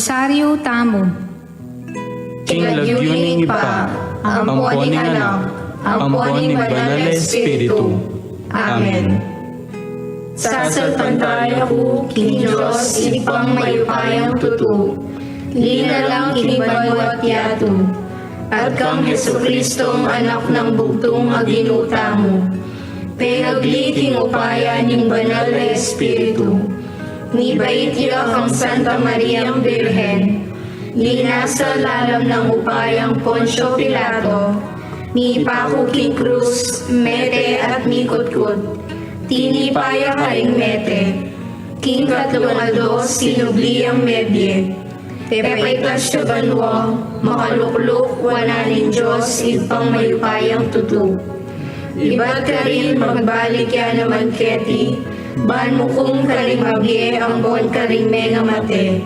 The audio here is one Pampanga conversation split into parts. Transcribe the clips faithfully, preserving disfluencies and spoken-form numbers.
Rosaryo tamu. King lagyu ning Ibpa, ampo ning Anak, ampo ning Banal a Espiritu. Amen. Sasalpantaya ku king Dios Ibpang mayupayang tutu, linalang king banua't yatu, at kang Jesucristong Anak nang bugtung a Ginu tamu, pengagli king upaya ning Banal a Espiritu, mibait ya kang Santa Mariang Birhen, linasa lalam nang upayang Poncio Pilato, mipaku king krus, mete at mikutkut. Tinipa ya karing mete. King katlung aldo sinubli yang mebie. Pepaitas ya banua, makalukluk wanan ning Dios Ibpang mayupayang tutu. Ibat karin magbalik ya naman keti, ban mukum karing mabie ampon karing mengamate.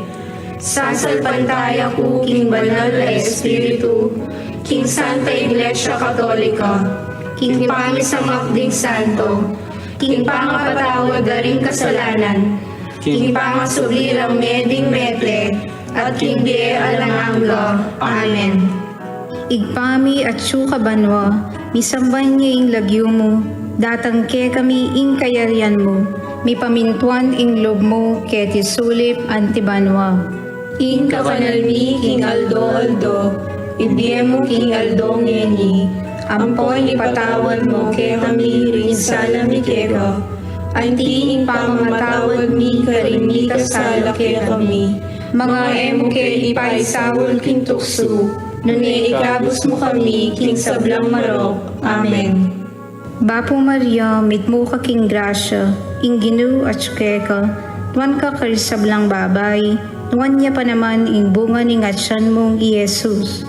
Sasalpantaya ku king Banal a Espiritu, king Santa Iglesia Katolika, king pamisamak ding santo, king pangapatawad da ring kasalanan, king pangasubli rang mie ding mete, at king bie alang angga. Amen. Ibpa mi, atsu ka banua, misamban ya ing lagyu mu, datang kekami ing kayarian mu, mipamintuan ing lub mu keti sulip anti banua. Ing kakanal mi king aldo-aldo, ibie mu king aldo ngeni, ampon ipatawad mu kekami ring sala mi keka, anti ing pamamatawad mi karing mikasala kekami. Manga e mu ke ipaisaul king tuksu, nune ikabus mu kami king sablang marok. Amen. Bapu Maria, mitmu ka king grasya, ing Ginu atsu keka, nuan ka karing sablang babai, nuan ya pa naman ing bunga ning atyan mung i Jesus.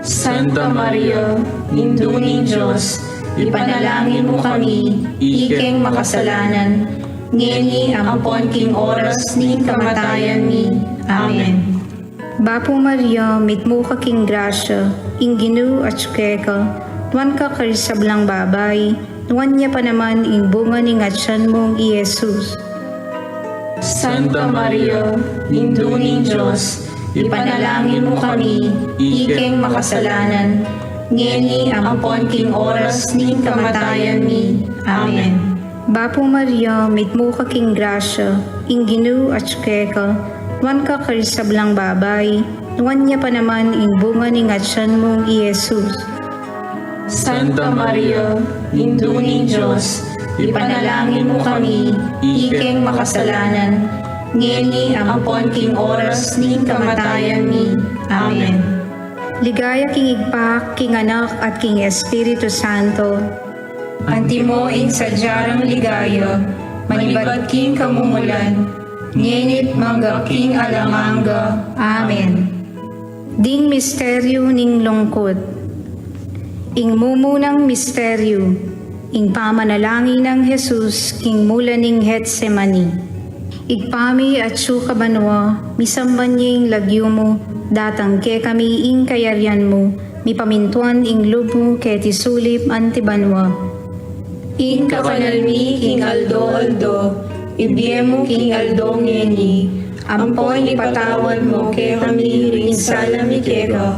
Santa Maria, Indu ning Dios, ipanalangin mu kami, ikeng makasalanan, ngeni ampon king oras ning kamatayan mi. Amen. Bapu Maria, mitmu ka king grasya, ing Ginu atsu keka, nuan ka karing sablang babai, nuan ya pa naman ing bunga ning atyan mung i Jesus. Santa Maria, Indu ning Dios, ipanalangin mu kami, ikeng makasalanan, ngeni ampon king oras ning kamatayan mi. Amen. Bapu Maria, mitmu ka king grasya, ing Ginu atsu keka, nuan ka karing sablang babai, nuan ya pa naman ing bunga ning atyan mung i Jesus. Santa Maria, Indu ning Dios, ipanalangin mu kami, ikeng makasalanan, ngeni ampon king oras ning kamatayan mi. Amen. Ligaya king Ibpa, king Anak, at king Espiritu Santo. Antimo ing sadya rang ligaya, manibat king kamumulan, ngeni't mangga king alang angga. Amen. Ding misteryu ning lungkut. Ing mumunang misteryu, ing pamanalangin nang Jesus king mula ning Getsemani. Ibpa mi atsu ka banua, misamban ya ing lagyu mu, datang kekami ing kayarian mu, mipamintuan ing lub mu keti sulip anti banua. Ing kakanal mi king aldo-aldo, ibie mu king aldo ngeni, ampon ipatawad mu kekami ring sala mi keka,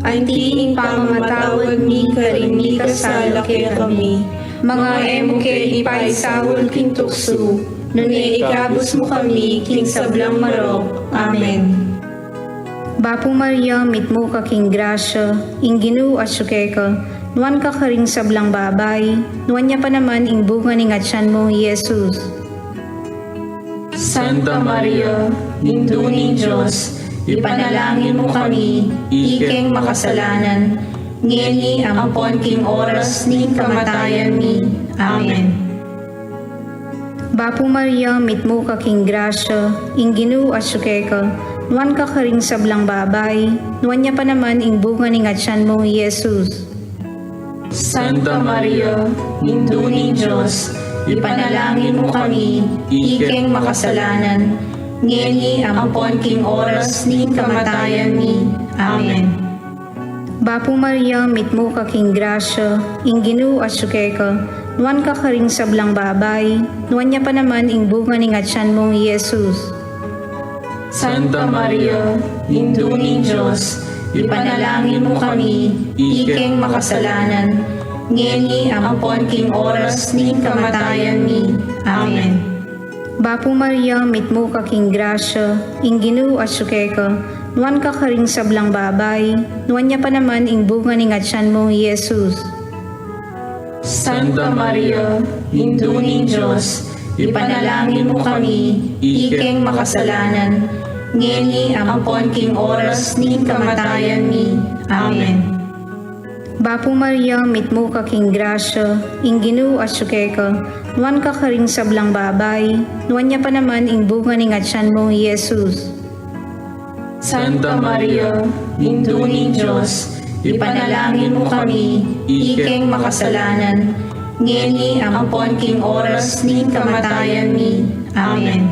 anti ing pamamatawad mi karing mikasala kekami. Manga e mu ke ipaisaul king tuksu, nune ikabus mu kami king sablang marok. Amen. Bapu Maria, mitmu ka king grasya, ing Ginu atsu keka, nuan ka karing sablang babai, nuan ya pa naman ing bunga ning atyan mu, i Jesus. Santa Maria, Indu ning Dios, ipanalangin mu kami, ikeng makasalanan, ngeni ampon king oras ning kamatayan mi. Amen. Bapu Maria, mitmu ka king grasya, ing Ginu atsu keka, nuan ka karing sablang babai, nuan ya pa naman ing bunga ning atyan mu, i Jesus. Santa Maria, Indu ning Dios, ipanalangin mu kami, ikeng makasalanan, ngeni ampon king oras ning kamatayan mi. Amen. Bapu Maria, mitmu ka king grasya, ing Ginu atsu keka, nuan ka karing sablang babai, nuan ya pa naman ing bunga ning atyan mung i Jesus. Santa Maria, Indu ning Dios, ipanalangin mu kami, ikeng makasalanan, ngeni ampon king oras ning kamatayan mi. Amen. Bapu Maria, mitmu ka king grasya, ing Ginu atyu keka, nuan ka karing sablang babai, nuan ya pa naman ing bunga ning atyan mu, i Jesus. Santa Maria, Indu ning Dios, ipanalangin mu kami, ikeng makasalanan, ngeni ampon king oras ning kamatayan mi. Amen. Bapu Maria, mitmu ka king grasya, ing Ginu atyu keka, nuan ka karing sablang babai, nuan ya pa naman ing bunga ning atyan mu, i Jesus. Santa Maria, Indu ning Dios, ipanalangin mu kami, ikeng makasalanan, ngeni ampon king oras ning kamatayan mi. Amen.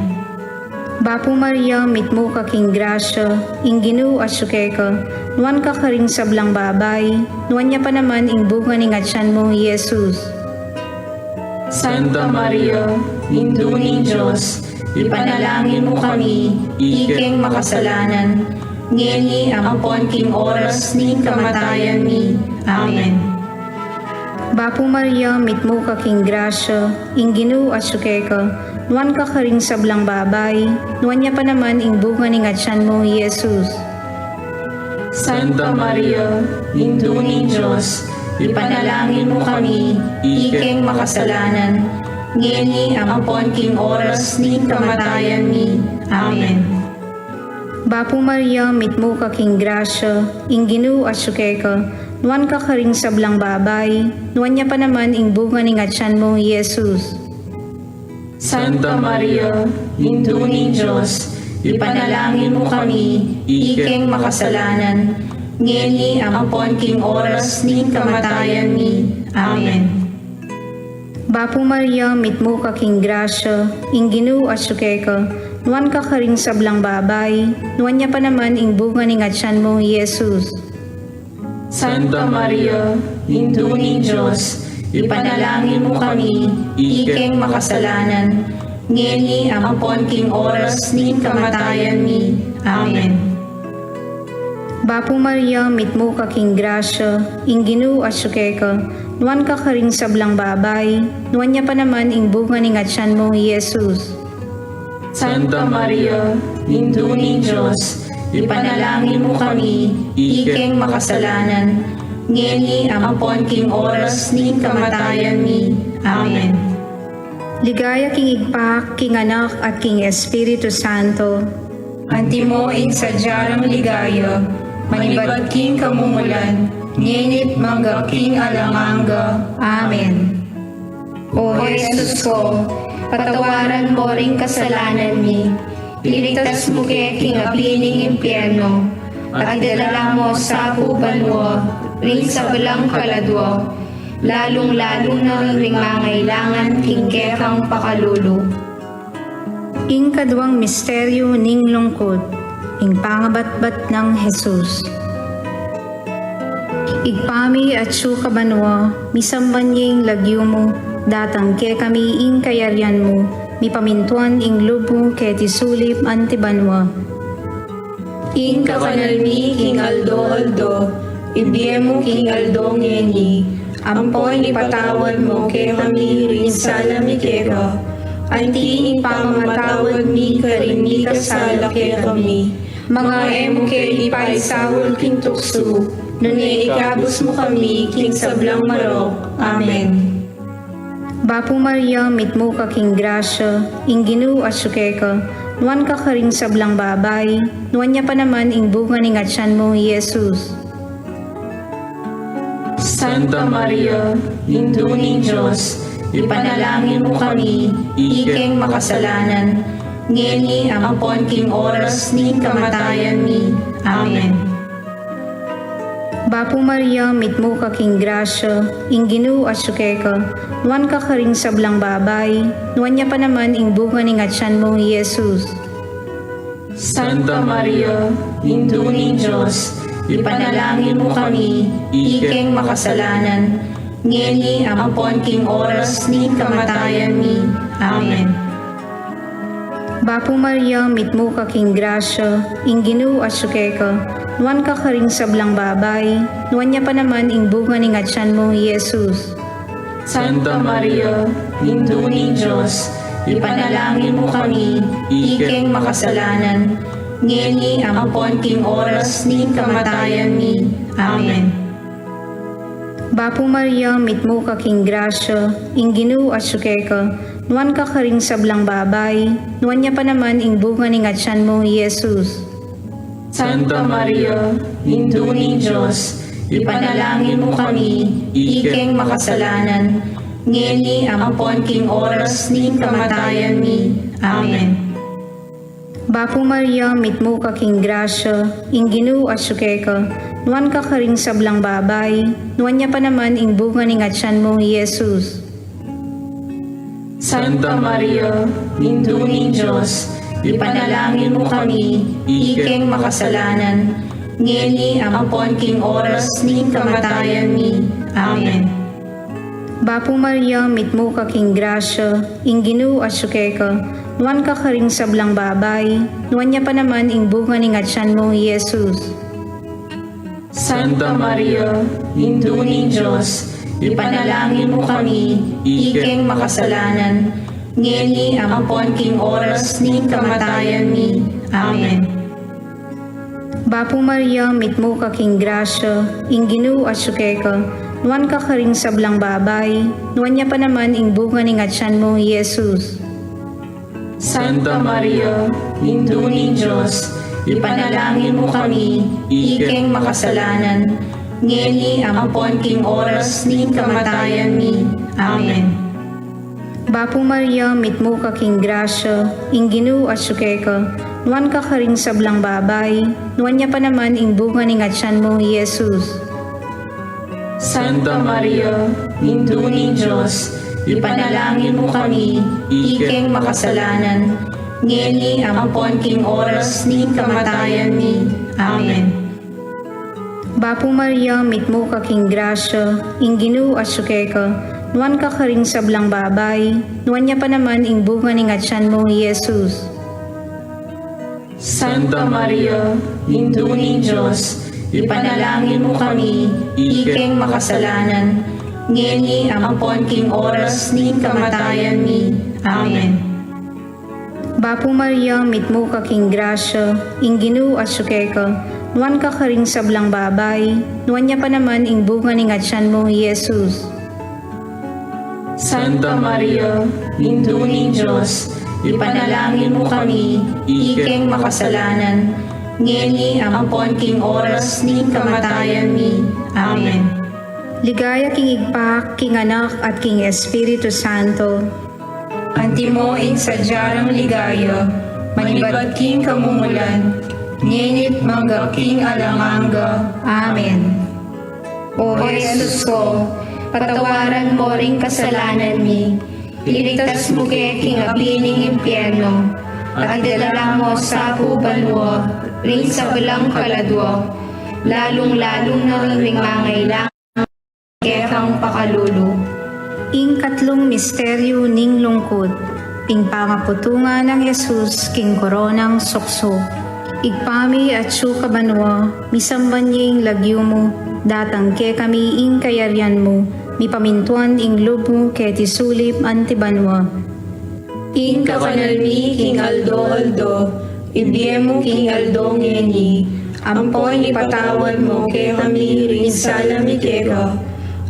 Bapu Maria, mitmu ka king grasya, ing Ginu atyu keka, nuan ka karing sablang babai, nuan ya pa naman ing bunga ning atyan mu, i Jesus. Santa Maria, Indu ning Dios, ipanalangin mu kami, ikeng makasalanan, ngeni ampon king oras ning kamatayan mi. Amen. Bapu Maria, mitmu ka king grasya, ing Ginu atyu keka, nuan ka karing sablang babai, nuan ya pa naman ing bunga ning atyan mu, i Jesus. Santa Maria, Indu ning Dios, ipanalangin mu kami, ikeng makasalanan, ngeni ampon king oras ning kamatayan mi. Amen. Bapu Maria, mitmu ka king grasya, ing Ginu atyu keka, nuan ka karing sablang babai, nuan ya pa naman ing bunga ning atyan mu, i Jesus. Santa Maria, Indu ning Dios, ipanalangin mu kami, ikeng makasalanan, ngeni ampon king oras ning kamatayan mi. Amen. Bapu Maria, mitmu ka king grasya, ing Ginu atyu keka, nuan ka karing sablang babai, nuan ya pa naman ing bunga ning atyan mu, i Jesus. Santa Maria, Indu ning Dios, ipanalangin mu kami, ikeng makasalanan, ngeni ampon king oras ning kamatayan mi. Amen. Bapu Maria, mitmu ka king grasya, ing Ginu atyu keka, nuan ka karing sablang babai, nuan ya pa naman ing bunga ning atyan mu, i Jesus. Santa Maria, Indu ning Dios, ipanalangin mu kami, ikeng makasalanan, ngeni ampon king oras ning kamatayan mi. Amen. Ligaya king Ibpa, king Anak, at king Espiritu Santo. Antimo ing sadya rang ligaya, manibat king kamumulan, ngeni't mangga king alang angga. Amen. O Jesus ko, patawaran mo ring kasalanan mi, iligtas mu ke king api ning impyerno, at idala mo sa ku banua ring sablang kaladua, lalung-lalu na ring mangailangan king kekang pakalulu. Ing kaduang misteryu ning lungkut, ing pangabatbat nang Jesus. Ibpa mi atsu ka banua, misamban ya ing lagyu mu, datang kekami ing kayarian mu, mipamintuan ing lub mu keti sulip anti banua. Ing kakanan mi king aldo-aldo, ibie mu king aldo ngeni, ampon ipatawad mu kekami ring sala mi keka, anti ing pamamatawad mi karing mikasala kekami. Manga e mu ke ipaisaul king tuksu, nune ikabus mu kami king sablang marok. Amen. Bapu Maria, mitmu ka king grasya, ing Ginu atsu keka, nuan ka karing sablang babai, nuan ya pa naman ing bunga ning atyan mu, i Jesus. Santa Maria, Indu ning Dios, ipanalangin mu kami, ikeng makasalanan, ngeni ampon king oras ning kamatayan mi. Amen. Bapu Maria, mitmu ka king grasya, ing Ginu atsu keka, nuan ka karing sablang babai, nuan ya pa naman ing bunga ning atyan mu, i Jesus. Santa Maria, Indu ning Dios, ipanalangin mu kami, ikeng makasalanan, ngeni ampon king oras ning kamatayan mi. Amen. Bapu Maria, mitmu ka king grasya, ing Ginu atsu keka, nuan ka karing sablang babai, nuan ya pa naman ing bunga ning atyan mu, i Jesus. Santa Maria, Indu ning Dios, ipanalangin mu kami, ikeng makasalanan, ngeni ampon king oras ning kamatayan mi. Amen. Bapu Maria, mitmu ka king grasya, ing Ginu atsu keka, nuan ka karing sablang babai, nuan ya pa naman ing bunga ning atyan mu, i Jesus. Santa Maria, Indu ning Dios, ipanalangin mu kami, ikeng makasalanan, ngeni ampon king oras ning kamatayan mi. Amen. Bapu Maria, mitmu ka king grasya, ing Ginu atsu keka, nuan ka karing sablang babai, nuan ya pa naman ing bunga ning atyan mu, i Jesus. Santa Maria, Indu ning Dios, ipanalangin mu kami, ikeng makasalanan, ngeni ampon king oras ning kamatayan mi. Amen. Bapu Maria, mitmu ka king grasya, ing Ginu atsu keka, nuan ka karing sablang babai, nuan ya pa naman ing bunga ning atyan mu, i Jesus. Santa Maria, Indu ning Dios, ipanalangin mu kami, ikeng makasalanan, ngeni ampon king oras ning kamatayan mi. Amen. Bapu Maria, mitmu ka king grasya, ing Ginu atsu keka, nuan ka karing sablang babai, nuan ya pa naman ing bunga ning atyan mu, i Jesus. Santa Maria, Indu ning Dios, ipanalangin mu kami, ikeng makasalanan, ngeni ampon king oras ning kamatayan mi. Amen. Bapu Maria, mitmu ka king grasya, ing Ginu atsu keka, nuan ka karing sablang babai, nuan ya pa naman ing bunga ning atyan mu, i Jesus. Santa Maria, Indu ning Dios, ipanalangin mu kami, ikeng makasalanan, ngeni ampon king oras ning kamatayan mi. Amen. Bapu Maria, mitmu ka king grasya, ing Ginu atsu keka, nuan ka karing sablang babai, nuan ya pa naman ing bunga ning atyan mu, i Jesus. Santa Maria, Indu ning Dios, ipanalangin mu kami, ikeng makasalanan, ngeni ampon king oras ning kamatayan mi. Amen. Bapu Maria, mitmu ka king grasya, ing Ginu atsu keka, nuan ka karing sablang babai, nuan ya pa naman ing bunga ning atyan mu, i Jesus. Santa Maria, Indu ning Dios, ipanalangin mu kami, ikeng makasalanan, ngeni ampon king oras ning kamatayan mi. Amen. Ligaya king Ibpa, king Anak, at king Espiritu Santo. Antimo ing sadya nang ligaya, manibat king kamumulan, ngeni't mangga king alang angga. Amen. O Jesus ko, patawaran mo ring kasalanan mi, iligtas mu ke king api ning impyerno, at idala mu sa pu banua ring sablang kaladua, lalung-lalu na ring mangailangan kekang pakalulu. Ing katlung misteryu ning lungkut, ing pangaputungan nang Jesus king koronang suksuk. Ibpa mi atsu ka banua, misamban ya ing lagyu mu, datang kekami ing kayarian mu, mipamintuan ing lub mu keti sulip anti banua. Ing kakanan mi king aldo-aldo, ibie mu king aldo ngeni, ampon ipatawad mu kekami ring sala mi keka,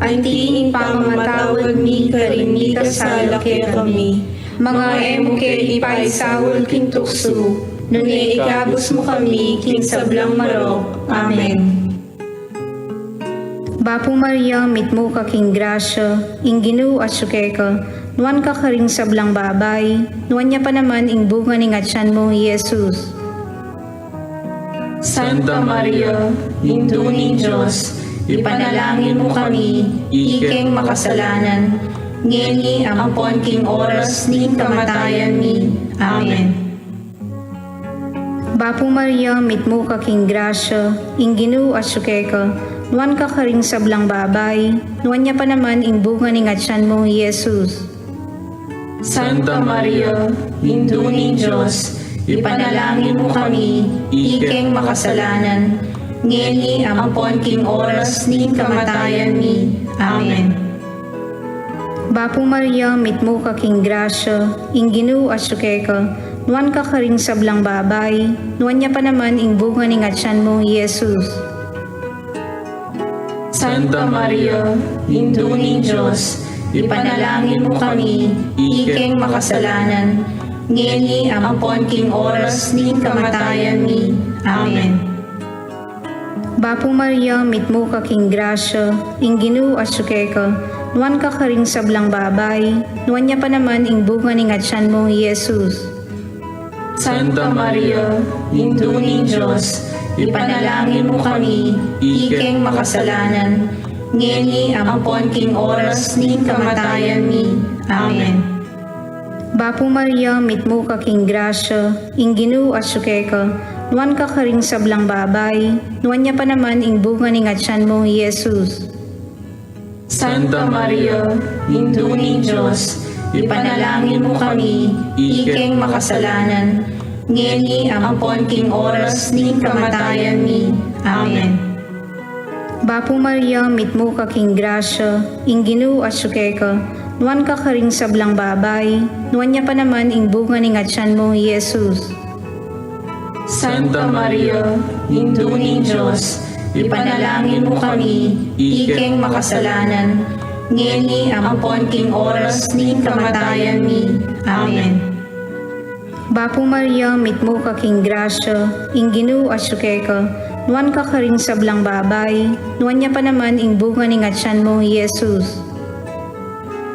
anti ing pamamatawad mi karing mikasala kekami. Manga e mu ke ipaisaul king tuksu, nune ikabus mu kami king sablang marok. Amen. Bapu Maria, mitmu ka king grasya, ing Ginu atsu keka, nuan ka karing sablang babai, nuan ya pa naman ing bunga ning atyan mu, i Jesus. Santa Maria, Indu ning Dios, ipanalangin mu kami, ikeng makasalanan, ngeni ampon king oras ning kamatayan mi. Amen. Bapu Maria, mitmu ka king grasya, ing Ginu atsu keka, nuan ka karing sablang babai, nuan ya pa naman ing bunga ning atyan mu, i Jesus. Santa Maria, Indu ning Dios, ipanalangin mu kami, ikeng makasalanan, ngeni ampon king oras ning kamatayan mi. Amen. Bapu Maria, mitmu ka king grasya, ing Ginu atyu keka, nuan ka karing sablang babai, nuan ya pa naman ing bunga ning atyan mu, i Jesus. Santa Maria, Indu ning Dios, ipanalangin mu kami, ikeng makasalanan, ngeni ampon king oras ning kamatayan mi. Amen. Bapu Maria, mitmu ka king grasya, ing Ginu atyu keka, nuan ka karing sablang babai, nuan ya pa naman ing bunga ning atyan mu, i Jesus. Santa Maria, Indu ning Dios, ipanalangin mu kami, ikeng makasalanan, ngeni ampon king oras ning kamatayan mi. Amen. Bapu Maria, mitmu ka king grasya, ing Ginu atyu keka, nuan ka karing sablang babai, nuan ya pa naman ing bunga ning atyan mu, i Jesus. Santa Maria, Indu ning Dios, ipanalangin mu kami, ikeng makasalanan, ngeni ampon king oras ning kamatayan mi. Amen. Bapu Maria, mitmu ka king grasya, ing Ginu atyu keka, nuan ka karing sablang babai, nuan ya pa naman ing bunga ning atyan mu, i Jesus. Santa Maria, Indu ning Dios, ipanalangin mu kami, ikeng makasalanan, ngeni ampon king oras ning kamatayan mi. Amen. Bapu Maria, mitmu ka king grasya, ing Ginu atyu keka, nuan ka karing sablang babai, nuan ya pa naman ing bunga ning atyan mu, i Jesus.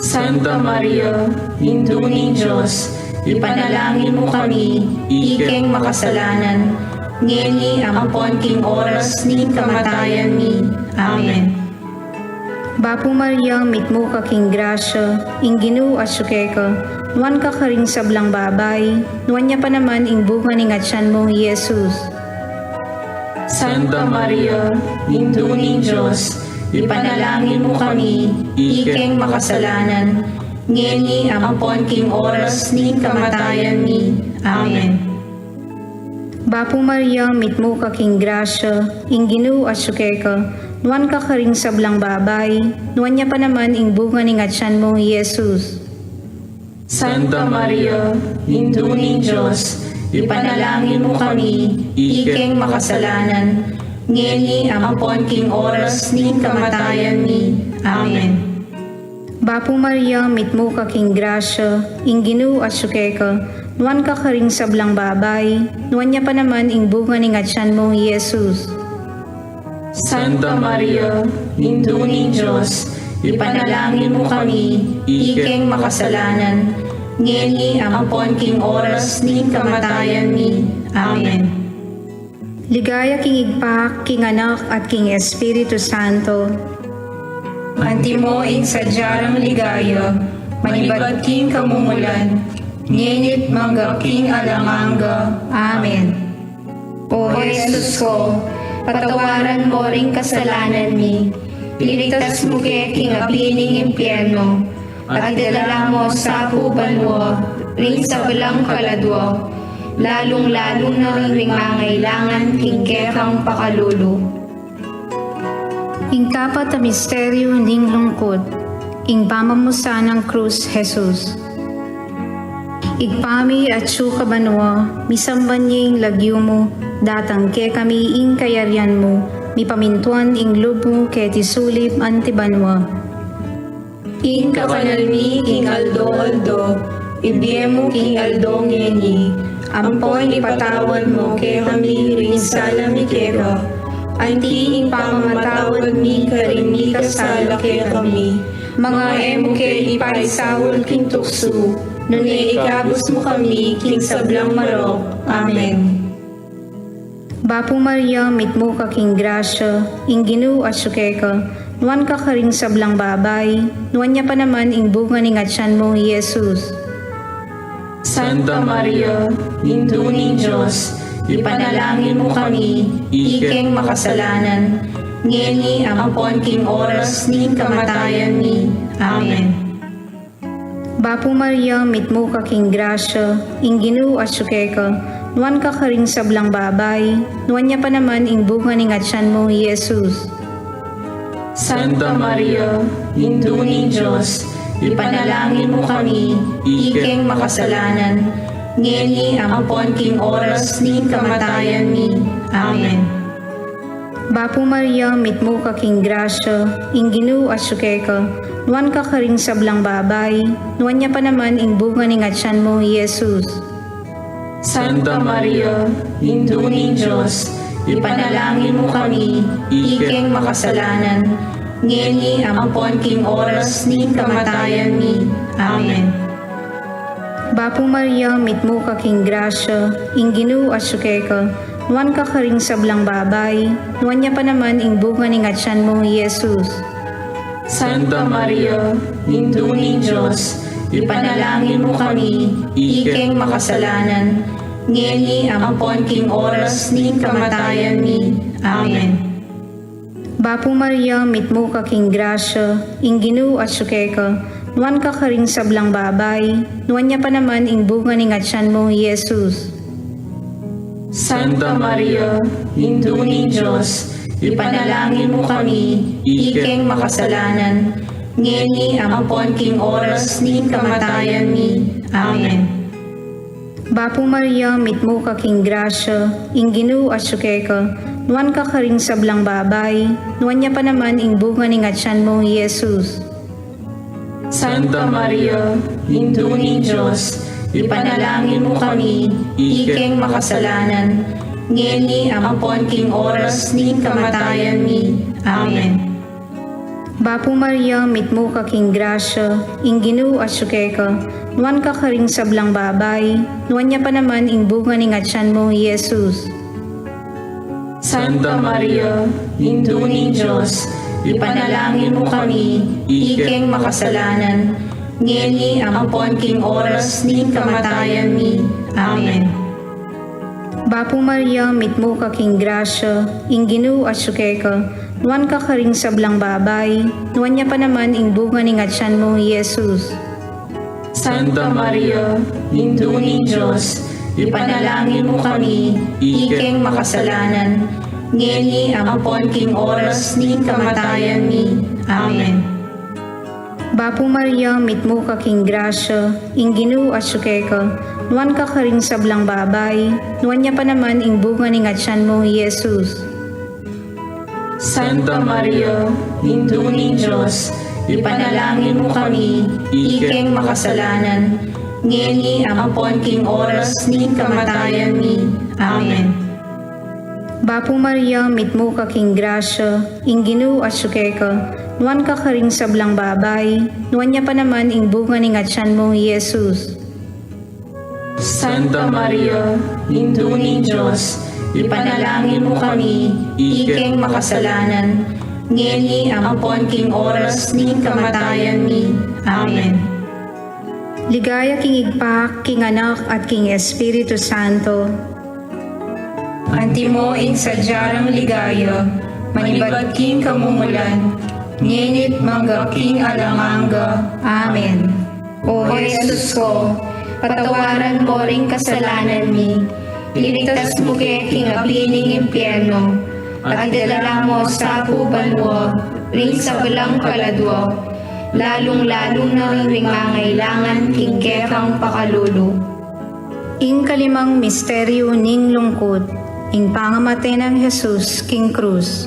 Santa Maria, Indu ning Dios, ipanalangin mu kami, ikeng makasalanan, ngeni ampon king oras ning kamatayan mi. Amen. Bapu Maria, mitmu ka king grasya, ing Ginu atyu keka, nuan ka karing sablang babai, nuan ya pa naman ing bunga ning atyan mu, i Jesus. Santa Maria, Indu ning Dios, ipanalangin mu kami, ikeng makasalanan, ngeni ampon king oras ning kamatayan mi. Amen. Bapu Maria, mitmu ka king grasya, ing Ginu atyu keka, nuan ka karing sablang babai, nuan ya pa naman ing bunga ning atyan mu, i Jesus. Santa Maria, Indu ning Dios, ipanalangin mu kami, ikeng makasalanan, ngeni ampon king oras ning kamatayan mi. Amen. Bapu Maria, mitmu ka king grasya, ing Ginu atyu keka, nuan ka karing sablang babai, nuan ya pa naman ing bunga ning atyan mu, i Jesus. Santa Maria, Indu ning Dios, ipanalangin mu kami, ikeng makasalanan, ngeni ampon king oras ning kamatayan mi. Amen. Ligaya king Ibpa, king Anak, at king Espiritu Santo. Antimo ing sadya rang ligaya, manibat king kamumulan, ngeni't mangga king alang angga. Amen. O Jesus ko, patawaran mo ring kasalanan mi, iligtas mu ke king api ning impyerno, at idala mo sa pu banua ring sablang kaladua, lalung-lalu na ring mangailangan king kekang pakalulu. Ing kapat a misteryu ning lungkut, ing pamamusan nang krus Jesus. Ibpa mi atsu ka banua, misamban ya ing lagyu mu, datang kekami ing kayarian mu, mipamintuan ing lub mu keti sulip anti banua. Ing kakanal mi king aldo-aldo, ibie mu king aldo ngeni, ampon ipatawad mu kekami ring sala mi keka, anti ing pamamatawad mi karing mikasala kekami. Manga e mu ke ipaisaul king tuksu, nune ikabus mu kami king sablang marok. Amen. Bapu Maria, mitmu ka king grasya, ing Ginu atsu keka, nuan ka karing sablang babai, nuan ya pa naman ing bunga ning atyan mu, i Jesus. Santa Maria, Indu ning Dios, ipanalangin mu kami, ikeng makasalanan, ngeni ampon king oras ning kamatayan mi. Amen. Bapu Maria, mitmu ka king grasya, ing Ginu atyu keka, nuan ka karing sablang babai, nuan ya pa naman ing bunga ning atyan mu, i Jesus. Santa Maria, Indu ning Dios, ipanalangin mu kami, ikeng makasalanan, ngeni ampon king oras ning kamatayan mi. Amen. Bapu Maria, mitmu ka king grasya, ing Ginu atyu keka, nuan ka karing sablang babai, nuan ya pa naman ing bunga ning atyan mu, i Jesus. Santa Maria, Indu ning Dios, ipanalangin mu kami, ikeng makasalanan, ngeni ampon king oras ning kamatayan mi. Amen. Bapu Maria, mitmu ka king grasya, ing Ginu atyu keka, nuan ka karing sablang babai, nuan ya pa naman ing bunga ning atyan mu, i Jesus. Santa Maria, Indu ning Dios, ipanalangin mu kami, ikeng makasalanan, ngeni ampon king oras ning kamatayan mi. Amen. Bapu Maria, mitmu ka king grasya, ing Ginu atyu keka, nuan ka karing sablang babai, nuan ya pa naman ing bunga ning atyan mu, i Jesus. Santa Maria, Indu ning Dios, ipanalangin mu kami, ikeng makasalanan, ngeni ampon king oras ning kamatayan mi. Amen. Bapu Maria, mitmu ka king grasya, ing Ginu atyu keka, nuan ka karing sablang babai, nuan ya pa naman ing bunga ning atyan mu, i Jesus. Santa Maria, Indu ning Dios, ipanalangin mu kami, ikeng makasalanan, ngeni ampon king oras ning kamatayan mi. Amen. Bapu Maria, mitmu ka king grasya, ing Ginu atyu keka, nuan ka karing sablang babai, nuan ya pa naman ing bunga ning atyan mu, i Jesus. Santa Maria, Indu ning Dios, ipanalangin mu kami, ikeng makasalanan, ngeni ampon king oras ning kamatayan mi. Amen. Bapu Maria, mitmu ka king grasya, ing Ginu atyu keka, nuan ka karing sablang babai, nuan ya pa naman ing bunga ning atyan mu, i Jesus. Santa Maria, Indu ning Dios, ipanalangin mu kami, ikeng makasalanan, ngeni ampon king oras ning kamatayan mi. Amen. Bapu Maria, mitmu ka king grasya, ing Ginu atyu keka, nuan ka karing sablang babai, nuan ya pa naman ing bunga ning atyan mu, i Jesus. Santa Maria, Indu ning Dios, ipanalangin mu kami, ikeng makasalanan, ngeni ampon king oras ning kamatayan mi. Amen. Bapu Maria, mitmu ka king grasya, ing Ginu atyu keka, nuan ka karing sablang babai, nuan ya pa naman ing bunga ning atyan mu, i Jesus. Santa Maria, Indu ning Dios, ipanalangin mu kami, ikeng makasalanan, ngeni ampon king oras ning kamatayan mi. Amen. Ligaya king Ibpa, king Anak, at king Espiritu Santo. Antimo ing sadya rang ligaya, manibat king kamumulan, ngeni't mangga king alang angga. Amen. O Jesus ko, patawaran mo ring kasalanan mi, iligtas mu ke king api ning impyerno, at idala mu sa pu banua ring sablang kaladua, lalung-lalu na ring mangailangan king kekang pakalulu. Ing kalimang misteryu ning lungkut, ing pangamate nang Jesus king krus.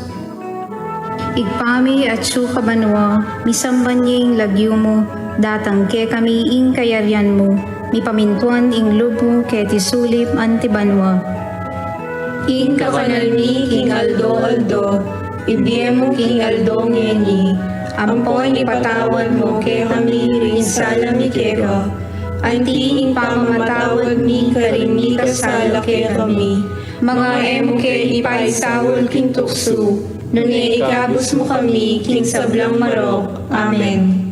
Ibpa mi atsu ka banua, misamban ya ing lagyu mu, datang kekami ing kayarian mu, mipamintuan ing lub mu keti sulip anti banua. Ing kakanal mi king aldo-aldo, ibie mu king aldo ngeni, ampon ipatawad mu kekami ring sala mi keka, anti ing pamamatawad mi karing mikasala kekami. Manga e mu ke ipaisaul king tuksu, nune ikabus mu kami king sablang marok. Amen.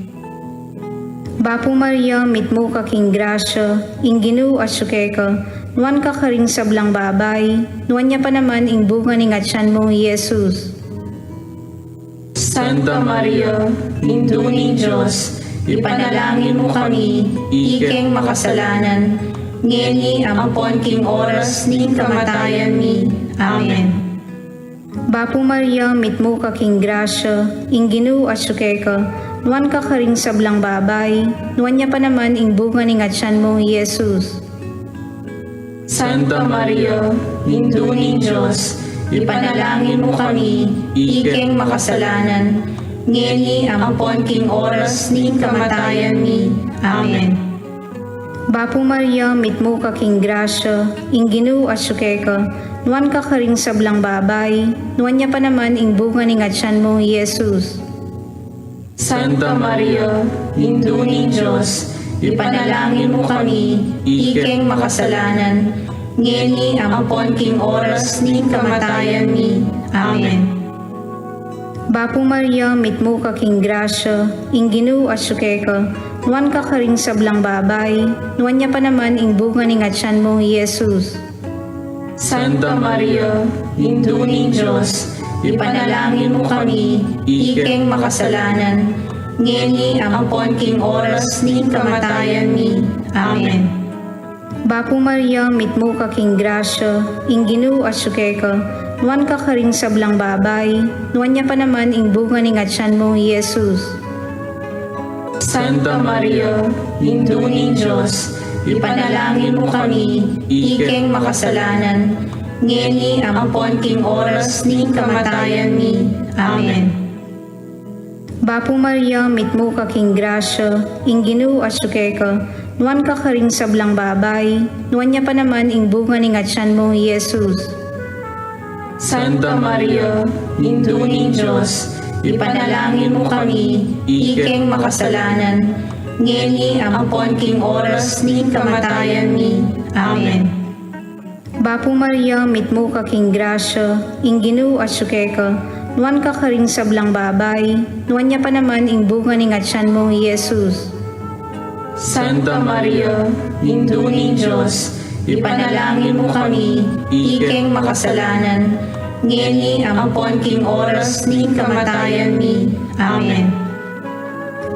Bapu Maria, mitmu ka king grasya, ing Ginu atsu keka, nuan ka karing sablang babai, nuan ya pa naman ing bunga ning atyan mu, i Jesus. Santa Maria, Indu ning Dios, ipanalangin mu kami, ikeng makasalanan, ngeni ampon king oras ning kamatayan mi. Amen. Bapu Maria, mitmu ka king grasya, ing Ginu atsu keka, nuan ka karing sablang babai, nuan ya pa naman ing bunga ning atyan mu, i Jesus. Santa Maria, Indu ning Dios, ipanalangin mu kami, ikeng makasalanan, ngeni ampon king oras ning kamatayan mi. Amen. Bapu Maria, mitmu ka king grasya, ing Ginu atsu keka, nuan ka karing sablang babai, nuan ya pa naman ing bunga ning atyan mu, i Jesus. Santa Maria, Indu ning Dios, ipanalangin mu kami, ikeng makasalanan, ngeni ampon king oras ning kamatayan mi. Amen. Bapu Maria, mitmu ka king grasya, ing Ginu atsu keka, nuan ka karing sablang babai, nuan ya pa naman ing bunga ning atyan mu, i Jesus. Santa Maria, Indu ning Dios, ipanalangin mu kami, ikeng makasalanan, ngeni ampon king oras ning kamatayan mi. Amen. Bapu Maria, mitmu ka king grasya, ing Ginu atsu keka, nuan ka karing sablang babai, nuan ya pa naman ing bunga ning atyan mu, i Jesus. Santa Maria, Indu ning Dios, ipanalangin mu kami, ikeng makasalanan, ngeni ampon king oras ning kamatayan mi. Amen. Bapu Maria, mitmu ka king grasya, ing Ginu atsu keka, nuan ka karing sablang babai, nuan ya pa naman ing bunga ning atyan mu, i Jesus. Santa Maria, Indu ning Dios, ipanalangin mu kami, ikeng makasalanan, ngeni ampon king oras ning kamatayan mi. Amen. Bapu Maria, mitmu ka king grasya, ing Ginu atsu keka, nuan ka karing sablang babai, nuan ya pa naman ing bunga ning atyan mu, i Jesus. Santa Maria, Indu ning Dios, ipanalangin mu kami, ikeng makasalanan, ngeni ampon king oras ning kamatayan mi. Amen.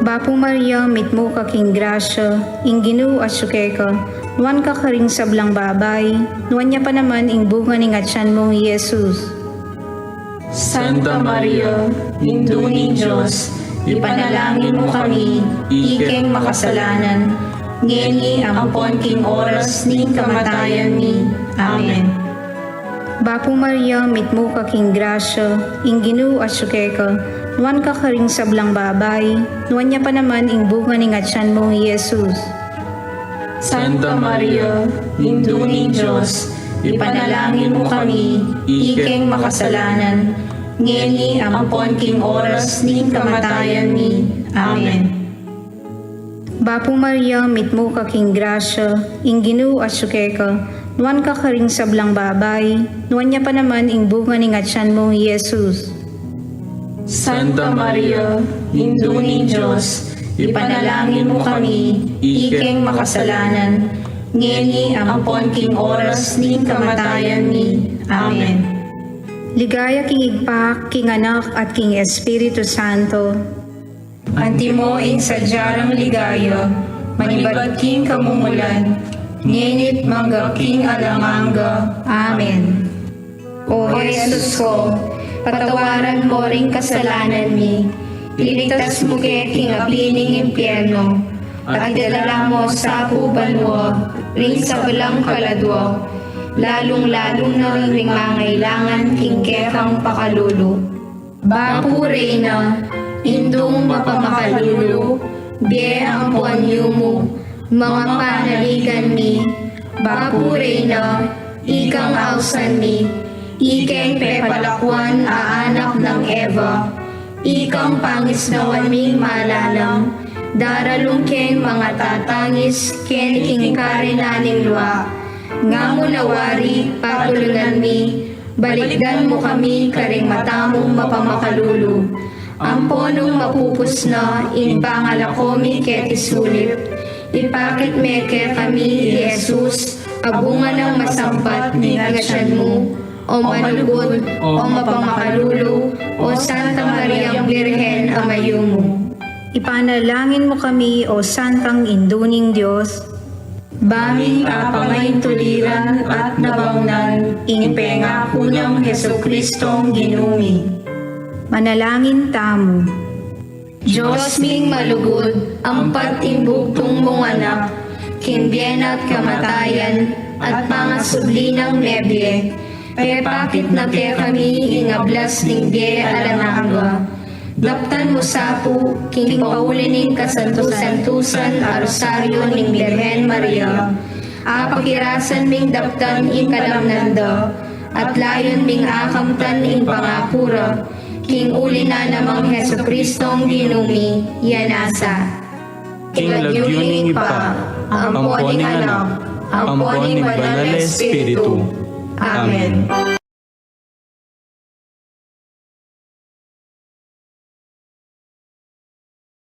Bapu Maria, mitmu ka king grasya, ing Ginu atsu keka, nuan ka karing sablang babai, nuan ya pa naman ing bunga ning atyan mu, i Jesus. Santa Maria, Indu ning Dios, ipanalangin mu kami, ikeng makasalanan, ngeni ampon king oras ning kamatayan mi. Amen. Bapu Maria, mitmu ka king grasya, ing Ginu atsu keka, nuan ka karing sablang babai, nuan ya pa naman ing bunga ning atyan mu, i Jesus. Santa Maria, Indu ning Dios, ipanalangin mu kami, ikeng makasalanan, ngeni ampon king oras ning kamatayan mi. Amen. Bapu Maria, mitmu ka king grasya, ing Ginu atsu keka, nuan ka karing sablang babai, nuan ya pa naman ing bunga ning atyan mu, i Jesus. Santa Maria, Indu ning Dios, ipanalangin mu kami, ikeng makasalanan, ngeni ampon king oras ning kamatayan mi. Amen. Ligaya king Ibpa, king Anak, at king Espiritu Santo. Antimo ing sadya rang ligaya, manibat king kamumulan, ngeni't mangga king alang angga. Amen. O Jesus ko, patawaran mo ring kasalanan mi, iligtas mu ke king api ning impyerno, at idala mo sa pu banua ring sablang kaladua, lalung-lalu na ring mangailangan king kekang pakalulu. Bapu Reyna, Indung mapamakalulu, bie ampon yumu, manga panaligan mi. Bapu Reyna, ikang ausan mi, ikeng pepalakuan a anak nang Eva, ikang pangisnawan ming malalam, daralung keng manga tatangis keni king karinan ning lua. Nga mu na wari, patulunan mi, balikdan mu kami karing mata mung mapamakalulu. Ampo nung mapupus na ing pangalako mi keti sulip, ipakit me kekami i Jesus, a bunga nang masampat ning atyan mu, o malugud, o mapamakalulu, o Santa Mariang Birhen a mayumu. Ipanalangin mu kami, O Santang Indu ning Dios. Bang ming apangaintuliran at nabaunan ing pengaku nang Jesucristong Ginu mi. Manalangin tamu. Dios ming malugud, ampat ing bugtung mung Anak, king bie na't kamatayan, at pangasubli nang mebie, pepakit na kekami ing ablas ning bie alang angga. Daptan mu sa pu, king pauli ning kasantu-santusan a Rosario ning Birhen Maria, apakirasan ming daptan ing kalamnan da, at layun ming akamtan ing pangaku ra, king uli na namang Jesucristong Ginu mi, ya nasa. King lagyu ning Ibpa, ampo ning Anak, ampo ning Banal a Espiritu. Amen.